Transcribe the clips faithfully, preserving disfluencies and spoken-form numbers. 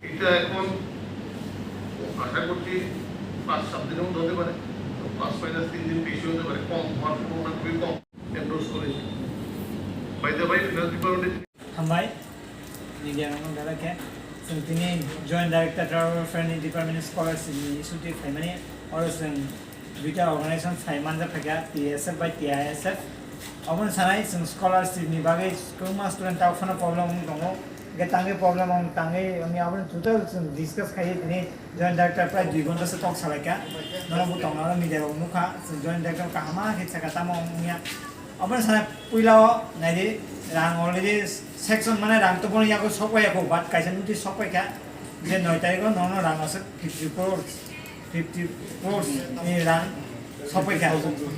এটা এখন আশা করছি পাঁচ সাত দিনের মধ্যে হতে পারে, তো পাঁচ ছয় দিন, তিন দিন বেশি হতে পারে, কম হওয়ার সম্ভাবনা খুবই কম। এন্ডোর্স করি। By the way, health department Hambai, media rokno dada khe. Chwng tini Joint Director Tribal Welfare ni Department ni Scholarship ni issue twi phaimani, oro chwng duita organization phai manja phaikha, T S F bai T I S F. Oboni sanai chwng scholarship ni bagwi kwbangma student tabuk phano problem wng tongo. Hwnkhe tangwi problem wng tangwi wngya aboni total chwng discuss khaiwi tini Joint Director prai dui ghonta se kok salaikha. Norok bo tongnai media rok nukha, chwng Joint Director kaham ma khe sakha tamo wngya. Aboni sana puila o naidi rang already section mane rang to bono yago sok pai ya ko, but kaisa notice sok pai kha je noi tarikh o nono rang aswk fifty crores, fifty crores ni rang sok pai kha.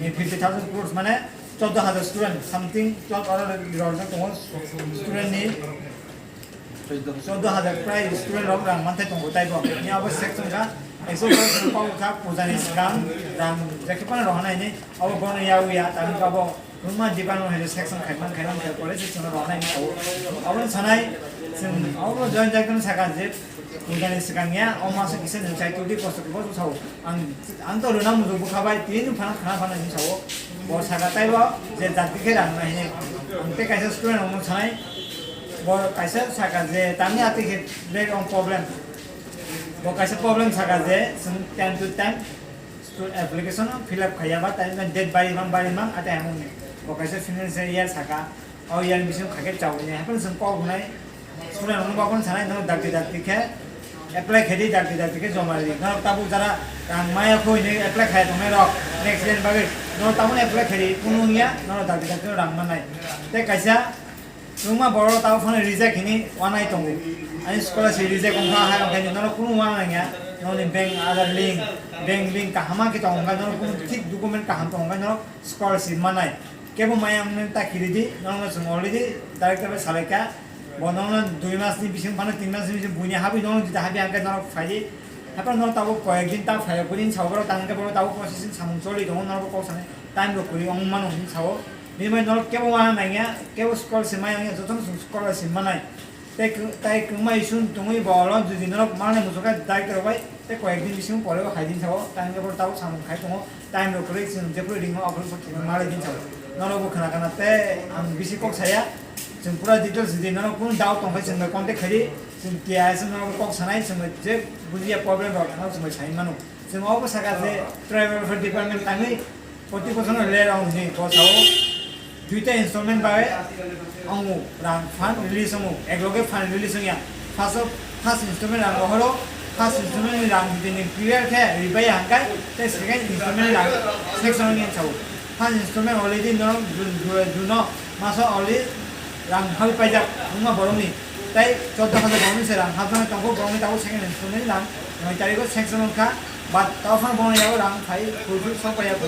Ni fifty thousand crores mane chordo hajar student something, twelve oro rok tongo student ni. Chordo hajar prai student rok rang manthai tongo taibo. Ni abo section kha, ekso pau kha puja ni swkang rang jekhe phano rohornai ni abo bono yaui ya, tang abo kwbangma department hai section khai man khai man khai pore section rohornai ni abo. Abo sanai chwng abo join jai kono saka je puja ni swkang ya, o maso kisa ni chai tudi kosto kosto sao. Ang, ang to rwna muchung bwkha bai, tini phano khna phano hinwi sao. Bo saka taibo je jati khe rang nai hinwi. Ang tei kaisa student rokno sanai, bo kaisa saka je tamni ati khe bag rok problem. Bo kaisa problem saka je chwng time to time stu-, application o fill up khaiya ba time to time date bari mang bari mang ate hamung ni. Bo kaisa financial year saka. O yang bising kha khe chawri nai, haphano chwng kok hwnai student rokno bo phano sanai, nono dakti dakti khe apply khe di, dakti dakti khe joma ri. Norok tabuk jara rang maya kho hinwi apply khai tongnai rok next year ni bagwi, norok tabuk apply khe di, kunu wngya, norok dakti dakti rang mannai. Tei kaisa chwngma borok tabuk phano reject hinwi wanai tongo. Ani scholarship reject wngkha hai wngkha hinwi norok kunu wana nangya, noni bank Aadhaar link, bank link kaham ma khe tong wngkha, norok kunu thik document kaham tong wngkha, norok scholarship mannai. Kebo maya wngmani ta khiri di, norokno chwng already director bai salaikha, bo norokno dui mas ni bising phano tin mas ni bising buini habwi norok jeta habwi hangkhe norok phai di. Haphano norok tabuk koyek din ta phai rok buini sao borok tang hwnkhe borok tabuk processing samung choli tongo, norok kok sanai time rok kwrwi wng mano hinwi sao. Bini bai norok kebo wana nangya, kebo scholarship maya wngya, jotono chwng scholarship manai. Tei kwng-, tei kwngma issue tongwi bo oro jodi norok manai muchungkha director rok bai, tei koyek din bisingo pore bo khai din sao, time rok tabuk samung khai tongo, time rok kwrwi chwng jephru ringo aphuru bo khe malai din sao. Norok bo khna khna tei ang bisi kok saya, chwng pura details di norok kunu doubt tong khe chwng bai contact khai di, chwng T I S norok kok sanai, chwng bai je bujiya problem rok norok chwng bai sai mano. Chwng obo saka je tribal welfare department tangwi Proti bochorno le rong ni bosao duita installment bai ongo rang fund release ongo, ekloge fund release ongya. First of, first installment rang rohoro, first installment ni rang jodi ni clear khe ribai hangkai, tei second installment ni rang section ni sao. First installment already no June, July, June no maso already rang hal paijak wngma borokni. Tei chordo hajar borokni se rang hapjagwi tongkho, borokni tabuk second installment ni rang noi tarigo section wngkha, but tao phano borokni yago rang phai fulfill sok paiya kho.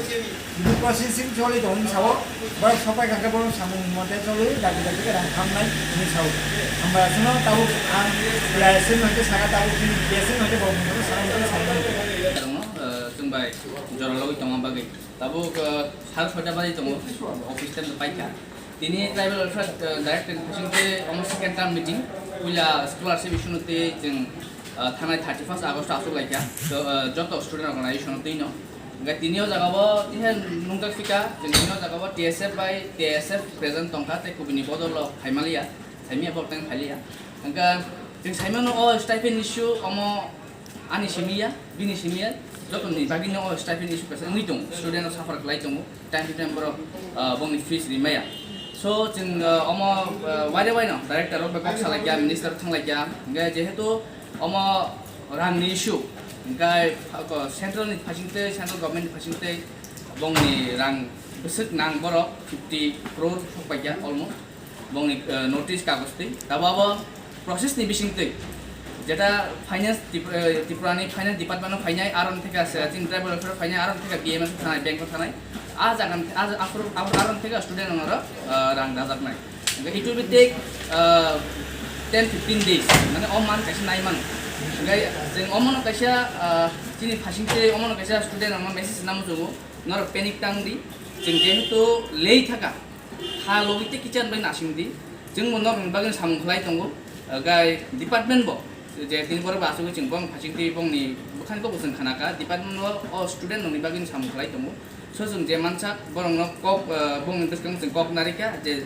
Bini processing choli tongmani sao, borok sok pai kha khe borok samung mote choli dagi dagi khe rang hamnai hinwi sao. Hambai aswkno tabuk ang P I S N hwnkhe saka, tabuk chini P S N hwnkhe borok mungsa sakha hwnkhe saimano. Chwng bai jora logwi tongma bagwi tabuk sal soita bajai tongo, office time paikha. Tini tribal welfare, uh, director ni bising tei omo second term meeting, puila scholarship issue no tei chwng, uh, thangnai thirty first August o aswk laikha, jo-, uh, joto student organization no twi no. Hwnkhe tini o jaga o tei nungjak phika, chwng tini o jaga o T S F bai T S F present tongkha tei kubuni bodol o phaimaliya, saimya borok tei phailiya. Hwnkhe chwng saimano o stipend issue omo ani simi ya, bini simi ya, joto ni bagwi no o stipend issue kaisa wngwi tongo, student rok suffer khlai tongo, time to time borok, ah, bongni fees rimaya. So, chwng, ah, omo, ah, waire waino director rok bai kok salai kya, minister thanglai kya, hwnkhe jehetu omo rang ni issue, hwnkhe, ah, central ni phasing tei, central government ni phasing tei bongni rang bwswk nang borok fifty crore sok pai kya almost. Bongni, eh, notice kagoj twi. Tabo abo process ni bising twi. Jeta finance Trip-, eh, Tripura ni finance department o phainai, aron theka se, chini tribal welfare o phainai, aron theka B M S o thanai, bank o thanai. A jaga ni, a, a, aron theka student rok, eh, rang dajaknai. Hwnkhe it will be take, eh, ten fifteen days. Mane o man kaisa nai man. Hwnkhe chwng omono kaisa, eh, chini phasing twi omono kaisa student rok no message namo chungo. Norok panic tang di, Chwng jehetu lei thaka, ha logite kicha bai nasing di, chwng bo norokni bagwi samung khlai tongo, gai department bo, je tini borok bo asugwi chwng bong phasing twi bongni bwkhani kok bo chwng khana kha, department o, o student rokni bagwi samung khlai tongo. So chwng je mansak borokno kok, bongni bwskango chwng kok narikha je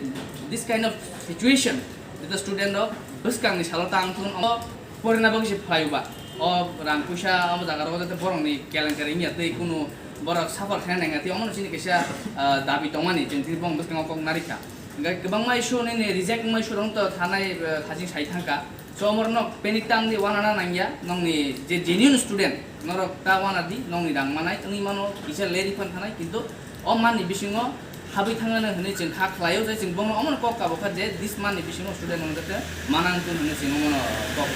this kind of situation, jeta student rok bwskangni salo tang thun, o porina bagwi se phlai ba, o rang puisa omo jaga rogo jate borokni kelenkari wngya tei kunu borok suffer khaina nangya tei omono chini kaisa, ah, dabi tongmani chwng tini bong bwskango kok narikha. Hingkhe kwbangma issue nini reject wngma issue rok to thanai, ah, khaching sai thangkha. So omorno panic tang di, wanana nangya, nongni je genuine student norok ta wana di, nongni rang manai wngwi mano, kisa le refund thanai, kintu o manni bisingo habwi thangano hwnwi chwng kha khlaio, je chwng bono omono kok kabo kha je this manni bisingo student rok jate manang tun hwnwi chwng omono kok.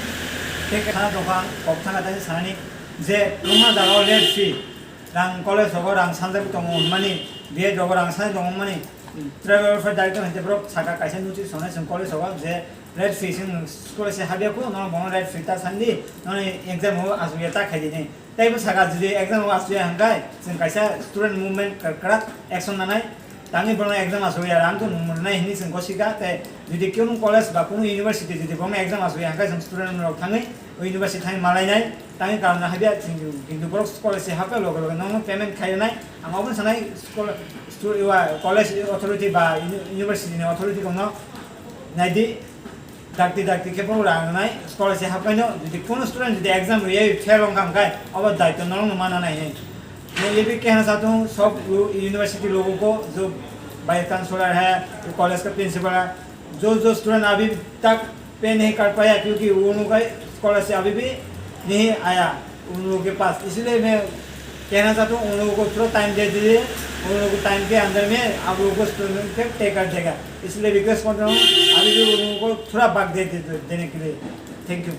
Tei kha dopha kok thangkha tei sanani je kwbangma jagao late fee, rang college rogo rang sanjagwi tongo hwnmani, B Ed rogo rang sanjagwi tongo hwnmani, tribal welfare director hai borok saka kaisa notice sonai chwng college rogo je late fee chwng school se habya kho, nono bono late fee ta sandi, noni exam o asugya ta khaidi ni. Tei bo saka jodi exam o asugya hwnkhe chwng kaisa student movement kwrak action nanai. Tangwi bono exam asugya rang to nung mwnai hwnwi chwng gosika, tei jodi kunu college ba kunu university jodi bono exam asugya hwnkhe chwng student rok thangwi o university thangwi malainai. Tangwi karon habya chwng kintu borok scholarship hapya loge loge nono payment khainai. Ang obo sanai school, stu-, wa, college authority ba uni-, university ni authority kono naidi. Dakti dakti khe phuru rang rwnai scholarship haphaino, jodi kunu student jodi exam riyai fail wngkha hwnkhe obo daitw norokno mana nai. Nai lebi kehna satung sob u-, university logo ko jo vice chancellor hai, college ka principal hai, jo jo student abhi tak pen nahi kar paya kyunki uno ka scholarship abhi bhi nahi aaya. उन लोगों के पास, इसलिए मैं कहना चाहता हूँ, उन लोगों को थोड़ा टाइम दे दीजिए। उन लोगों को टाइम के अंदर में आप लोगों को स्टूडेंट पे टेक कर देगा, इसलिए रिक्वेस्ट कर रहा हूँ, अभी भी उन लोगों को थोड़ा वक्त दे, दे, देने के लिए। Thank you.